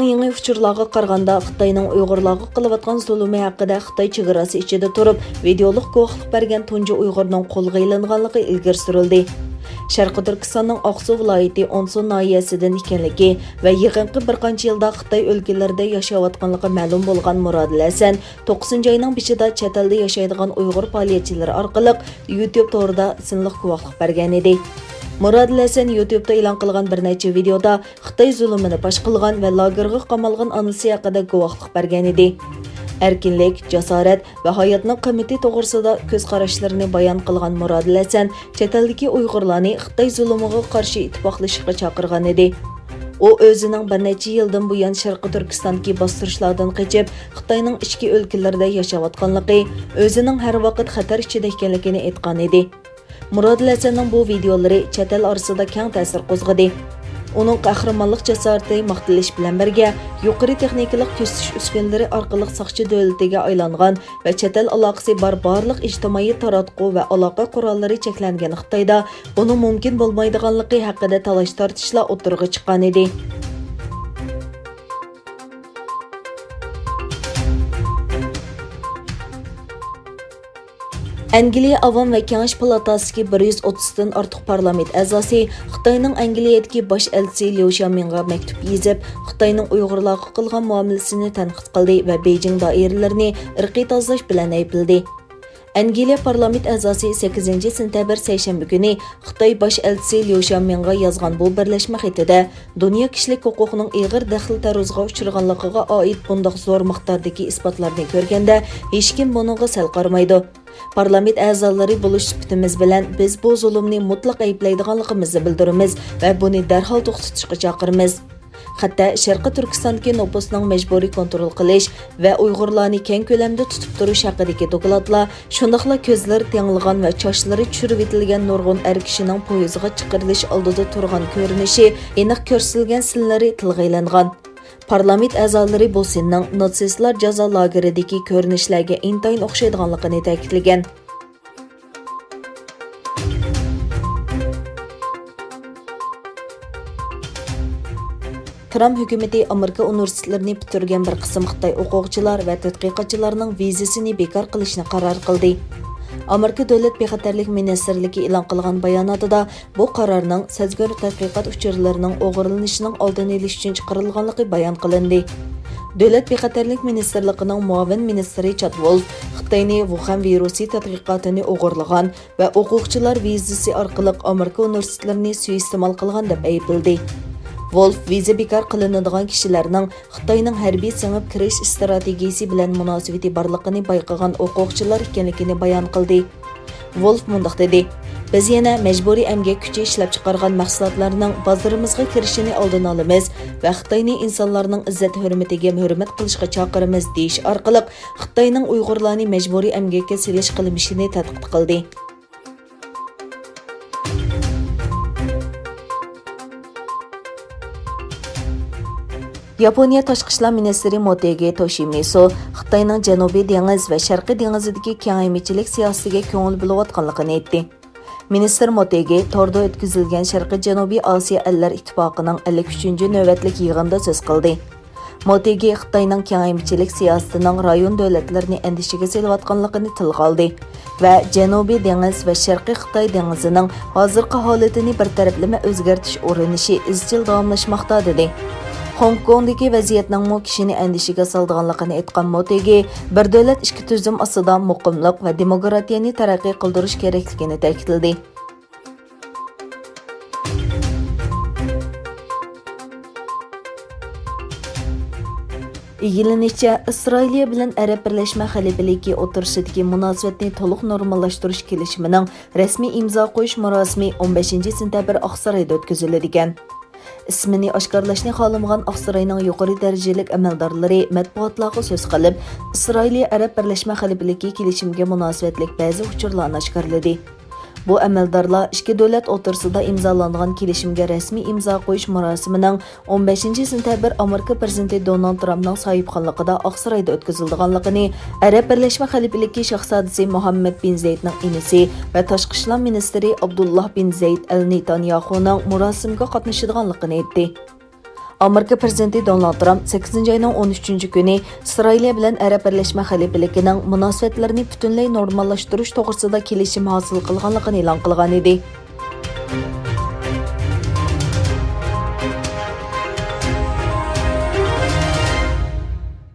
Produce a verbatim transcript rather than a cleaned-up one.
يېڭى ئۇچۇرلارغا قارىغاندا، خىتاينىڭ ئۇيغۇرلارغا قىلىۋاتقان زۇلۇمى ھەققىدە خىتاي چېگراسى ئىچىدە تۇرۇپ ۋىدېئولۇق گۇۋاھلىق بەرگەن تۇنجى ئۇيغۇرنىڭ قولغا ئېلىنغانلىقى ئىلگىرى سۈرۈلدى. شەرقىي تۈركىستاننىڭ ئاقسۇ ۋىلايىتى ئونسۇ ناھىيەسىدىن ئىكەنلىكى ۋە يېقىنقى بىر قانچە يىلدا خىتاي ئۆلكىلىرىدە ياشاۋاتقانلىقى مەلۇم بولغان مۇرادىل ھەسەن توققۇزىنچى ئاينىڭ بېشىدا چەت ئەلدە ياشايدىغان ئۇيغۇر پائالىيەتچىلىرى ئارقىلىق يۇتيۇب تورىدا سىنلىق گۇۋاھلىق بەرگەن ئىدى. مۇرادىل ھەسەن يۇتيۇبتا ئېلان قىلغان بىر نەچچە ۋىدېئودا خىتاي زۇلۇمىنى پاش قىلغان ۋە لاگېرغا قامالغان ئانىسى ھەققىدە گۇۋاھلىق بەرگەن ئىدى. ئەركىنلىك، جاسارەت ۋە ھاياتنىڭ قىممىتى توغرىسىدا كۆز قاراشلىرىنى بايان قىلغان مۇرادىل ھەسەن چەت ئەلدىكى ئۇيغۇرلارنى خىتاي زۇلۇمىغا قارشى ئىتتىپاقلىشىشقا چاقىرغان ئىدى. ئۇ ئۆزىنىڭ بىر نەچچە يىلدىن بۇيان شەرقىي تۈركىستاندىكى باستۇرۇشلاردىن قېچىپ، خىتاينىڭ ئىچكى ئۆلكىلىرىدە ياشاۋاتقانلىقى، ئۆزىنىڭ ھەر ۋاقىت خەتەر ئىچىدە ئىكەنلىكىنى ئېيتقان ئىدى. مۇرادىل ھەسەننىڭ بۇ ۋىدېئولىرى چەت ئەل ئارىسىدا كەڭ تەسىر قوزغىدى. ئۇنىڭ قەھرىمانلىق جاسارىتى ماختىلىش بىلەن بىرگە، يۇقىرى تېخنىكىلىق كۆزىتىش ئۈسكۈنىلىرى ئارقىلىق ساقچى دۆلىتىگە ئايلانغان ۋە چەت ئەل ئالاقىسى بار بارلىق ئىجتىمائىي تاراتقۇ ۋە ئالاقە قوراللىرى چەكلەنگەن خىتايدا بۇنىڭ مۇمكىن بولمايدىغانلىقى ھەققىدە تالاش-تارتىشلار ئوتتۇرىغا چىققان ئىدى. ئەنگلىيە ئاۋام ۋە كېڭەش پالاتاسىدىكى بىر يۈز ئوتتۇزدىن ئارتۇق پارلامېنت ئەزاسى خىتاينىڭ ئەنگلىيەدىكى باش ئەلچىسى ليۇ شيامىڭغا مەكتۇپ يېزىپ، خىتاينىڭ ئۇيغۇرلارغا قىلغان مۇئامىلىسىنى تەنقىد قىلدى ۋە بېيجىڭ دائىرىلىرىنى ئىرقىي تازىلاش بىلەن ئەيىبلىدى. ئەنگلىيە پارلامېنت ئەزاسى سەككىزىنچى سېنتەبىر سەيشەنبە كۈنى خىتاي باش ئەلچىسى ليۇ شيامىڭغا يازغان بۇ بىرلەشمە خېتىدە، دۇنيا كىشىلىك ھوقۇقنىڭ ئېغىر دەخلى-تەرۇزىغا ئۇچرىغانلىقىغا ئائىت بۇنداق زور مىقداردىكى ئىسپاتلارنى كۆرگەندە، ھېچكىم بۇنىڭغا سەل قارىمايدۇ. پارلامېنت ئەزالىرى بولۇش سۈپىتىمىز بىلەن، بىز بۇ زۇلۇمنى مۇتلەق ئەيىبلەيدىغانلىقىمىزنى بىلدۈرىمىز ۋە بۇنى دەرھال توختىتىشقا چاقىرىمىز. خەتتە شەرقىي تۈركىستاندىكى نوپۇسنىڭ مەجبۇرىي كونترول قىلىش ۋە ئۇيغۇرلارنى كەڭ كۆلەمدە تۇتۇپ تۇرۇش ھەققىدىكى دوكلاتلار، شۇنداقلا كۆزلىرى تېڭىلغان ۋە چاچلىرى چۈشۈرۈۋېتىلگەن نۇرغۇن ئەر كىشىنىڭ پويىزغا چىقىرىلىش ئالدىدا تۇرغان كۆرۈنۈشى، ئېنىق كۆرسىتىلگەن سىنلىرى تىلغا ئېلىنغان. پارلامېنت ئەزالىرى بۇ سىننىڭ ناتسىستلار جازا لاگېرىدىكى كۆرۈنۈشلەرگە ئىنتايىن ئوخشايدىغانلىقىنى تەكىتلىگەن. ترامپ ھۆكۈمىتى ئامېرىكا ئۇنىۋېرسىتېتلىرىنى پۈتتۈرگەن بىر قىسىم خىتاي ئوقۇغۇچىلار ۋە تەتقىقاتچىلارنىڭ ۋىزىسىنى بىكار قىلىشنى قارار قىلدى. ئامېرىكا دۆلەت بىخەتەرلىك مىنىستىرلىكى ئېلان قىلغان باياناتىدا، بۇ قارارنىڭ سەزگۈر تەتقىقات ئۇچۇرلىرىنىڭ ئوغرىلىنىشىنىڭ ئالدىنى ئېلىش ئۈچۈن چىقىرىلغانلىقى بايان قىلىندى. دۆلەت بىخەتەرلىك مىنىستىرلىقىنىڭ مۇئاۋىن مىنىستىرى چاد ۋولف خىتاينى ۋۇخەن ۋىرۇسى تەتقىقاتىنى ئوغرىلىغان ۋە ئوقۇغۇچىلار ۋىزىسى ئارقىلىق ئامېرىكا ئۇنىۋېرسىتېتلىرىنى سۇيىئىستېمال قىلغان دەپ ئەيىبلىدى. ۋولف ۋىزا بىكار قىلىنىدىغان كىشىلەرنىڭ خىتاينىڭ ھەربىي سىڭىپ كىرىش ئىستراتېگىيىسى بىلەن مۇناسىۋىتى بارلىقىنى بايقىغان ئوقۇغۇچىلار ئىكەنلىكىنى بايان قىلدى. ۋولف مۇنداق دېدى، بىز يەنە مەجبۇرىي ئەمگەك كۈچى ئىشلەپچىقارغان مەھسۇلاتلارنىڭ بازىرىمىزغا كىرىشىنى ئالدىنى ئالىمىز ۋە خىتاينى ئىنسانلارنىڭ ئىززەت-ھۆرمىتىگە ھۆرمەت قىلىشقا چاقىرىمىز دېيىش ئارقىلىق خىتاينىڭ ئۇيغۇرلارنى مەجبۇرىي ئەمگەككە سېلىش قىلمىشىنى تەنقىد قىلدى. ياپونىيە تاشقى ئىشلار مىنىستىرى موتېگى توشىمىسۇ خىتاينىڭ جەنۇبىي دېڭىز ۋە شەرقىي دېڭىزىدىكى كېڭەيمىچىلىك سىياسىتىگە كۆڭۈل بۆلۈۋاتقانلىقىنى ئېيتتى. مىنىستىر موتېگى توردا ئۆتكۈزۈلگەن شەرقىي جەنۇبىي ئاسىيا ئەللەر ئىتتىپاقىنىڭ ئەللىك ئۈچىنچى نۆۋەتلىك يىغىنىدا سۆز قىلدى. موتېگى خىتاينىڭ كېڭەيمىچىلىك سىياسىتىنىڭ رايون دۆلەتلىرىنى ئەندىشىگە سېلىۋاتقانلىقىنى تىلغا ئالدى ۋە جەنۇبىي دېڭىز ۋە شەرقىي خىتاي دېڭىزىنىڭ ھازىرقى ھالىتىنى بىر تەرەپلىمە ئۆزگەرتىش ئۇرۇنۇشى ئىزچىل داۋاملاشماقتا، دېدى. خوڭكوڭدىكى ۋەزىيەتنىڭمۇ كىشىنى ئەندىشىگە سالىدىغانلىقىنى ئېيتقان موتېگى، بىر دۆلەت ئىككى تۈزۈم ئاستىدا مۇقىملىق ۋە دېموكراتىيەنى تەرەققىي قىلدۇرۇش كېرەكلىكىنى تەكىتلىدى. ئىگىلىنىشىچە، ئىسرائىلىيە بىلەن ئەرەب بىرلەشمە خەلىپىلىكى ئوتتۇرىسىدىكى مۇناسىۋەتنى تولۇق نورماللاشتۇرۇش كېلىشىمىنىڭ رەسمىي ئىمزا قويۇش مۇراسىمى ئون بەشىنچى سېنتەبىر ئاقسارايدا ئۆتكۈزۈلىدىكەن. ئىسمىنى ئاشكارىلاشنى خالىمىغان ئاقساراينىڭ يۇقىرى دەرىجىلىك ئەمەلدارلىرى مەتبۇئاتلارغا سۆز قىلىپ، ئىسرائىلىيە ئەرەب بىرلەشمە خەلىپىلىكى كېلىشىمىگە مۇناسىۋەتلىك بەزى ئۇچۇرلارنى ئاشكارىلىدى. بۇ ئەمەلدارلار ئىككى دۆلەت ئوتتۇرىسىدا ئىمزالانغان كېلىشىمگە رەسمىي ئىمزا قويۇش مۇراسىمىنىڭ ئون بەشىنچى سېنتەبىر ئامېرىكا پىرېزىدېنتى دونالد ترامپنىڭ ساھىبخانلىقىدا ئاقسارايدا ئۆتكۈزۈلىدىغانلىقىنى ئەرەب بىرلەشمە خەلىپىلىكى شاھزادىسى مۇھەممەد بىن زەيدنىڭ ئىنىسى ۋە تاشقى ئىشلار مىنىستىرى ئابدۇللاھ بىن زەيد ئەل نېتانياخۇنىڭ مۇراسىمغا قاتنىشىدىغانلىقىنى ئېيتتى. ئامېرىكا پىرېزىدېنتى دونالد ترامپ سەككىزىنچى ئاينىڭ ئون ئۈچىنچى كۈنى ئىسرائىلىيە بىلەن ئەرەب بىرلەشمە خەلىپىلىكىنىڭ مۇناسىۋەتلىرىنى پۈتۈنلەي نورماللاشتۇرۇش توغرىسىدا كېلىشىم ھاسىل قىلغانلىقىنى ئېلان قىلغان ئىدى.